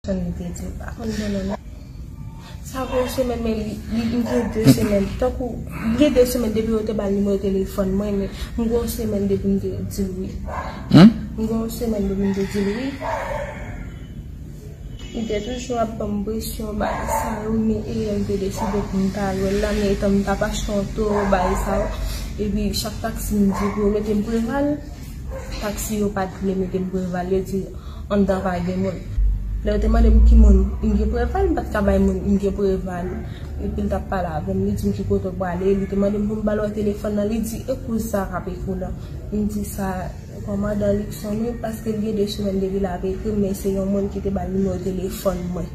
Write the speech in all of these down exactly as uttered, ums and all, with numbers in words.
Li te di l pa konn non, non, non. Sa gen yon semèn, men li, li, li gen de semèn. Tankou, li gen de semèn depi yo te ba l nimewo telefòn mwen, men m gen yon semèn depi m te di l wi. M gen yon semèn depi m te di l wi. Li te toujou ap ban m presyon, bagay sa yo, men e m te deside pou m ta al wè l la, men etan m t ap achte yon towo, bagay sa yo, epi chak taksi m di pou yo mete m Preval, taksi yo pa t vle mete m Preval, yo di anndan pa gen moun. Lè yo te mande m ki moun m gen Preval, m pa t ka bay moun m gen Preval. Epi l t ap pale avè m, li di m ki kote w prale, li te mande m pou m ba l wè telefòn nan, li di e kouz sa k ap ekri w lan. M di sa kòmandan Luckson wi, paske l gen de semèn depi l ap ekri m, men se yon moun ki te ba l nimewo telefòn mwen.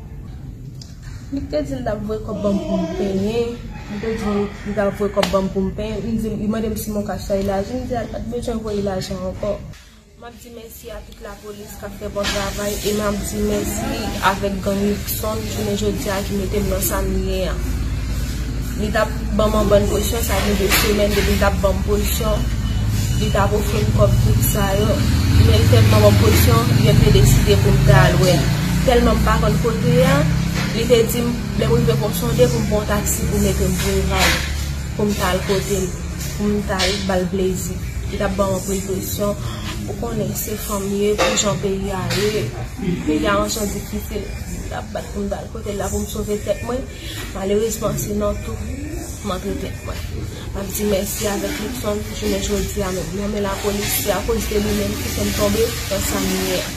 Li te di l t ap voye kòb ban m pou m penyen. Li te di m li t ap voye kòb ban m pou m penyen. M di, li mande m si mon kach la te laji. M di a, l pa t bezwen voye lajan ankò. M ap di mèsi a tout lapolis k ap fè bon travay e m ap di mèsi avèk gang Luckson jounen jodi a ki mete m nan sa m ye a. Li t ap ban m an bann presyon, sa gen de semèn depi l t ap ban m presyon. Li t ap ofri m kòb tout sa yo. Men l tèlman ban m presyon, m te deside pou m ta al wè l. Tèlman m pa konn kote a, li te di m lè m rive Pon Sonde pou m pran yon taksi pou mete m Preval, pou m ta al kote l, pou m ta al ba l plezi. Li t ap ban m anpil presyon. Ou konnen se fanm ye, pou jan peyi a ye. Peyi a yon jan difisil. Li t ap bat pou m ta al kote l la pou m sove tèt mwen. Malerezman, se nan tou m antre tèt mwen. M ap di mèsi avèk Luckson jounen jodi a menm. Non, men lapolis, se akoz de li menm ki fè m tonbe nan sa m ye a.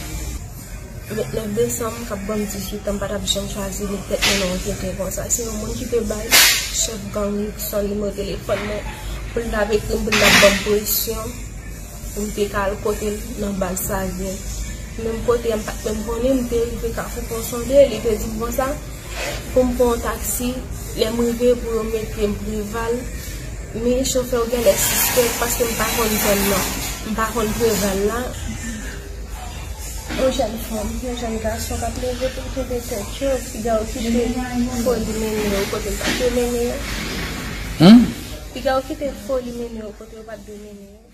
Vennèf desanm k ap ban m dizuit an, m pa t ap janm chwazi met tèt mwen nan yon tenten konsa. Se yon moun ki te bay chèf gang Luckson nimewo telefòn mwen pou l t ap ekri m, pou l t ap ban m presyon pou m te ka al kote l nan baz Savyen. Menm kote a m pa t menm konnen, m te rive Kafou Pon Sonde, li te di m konsa pou m pran yon taksi, lè m rive pou yo mete m Preval. Men chofè yo genlè sispèk paske m pa konn zòn nan. M pa konn Preval la. Yon jèn fanm, yon jèn gason k ap leve pou l kenbe tèt yo, piga yo kite foli mennen yo kote l pa t dwe mennen yo. Piga yo kite foli mennen yo kote yo pa t dwe mennen yo.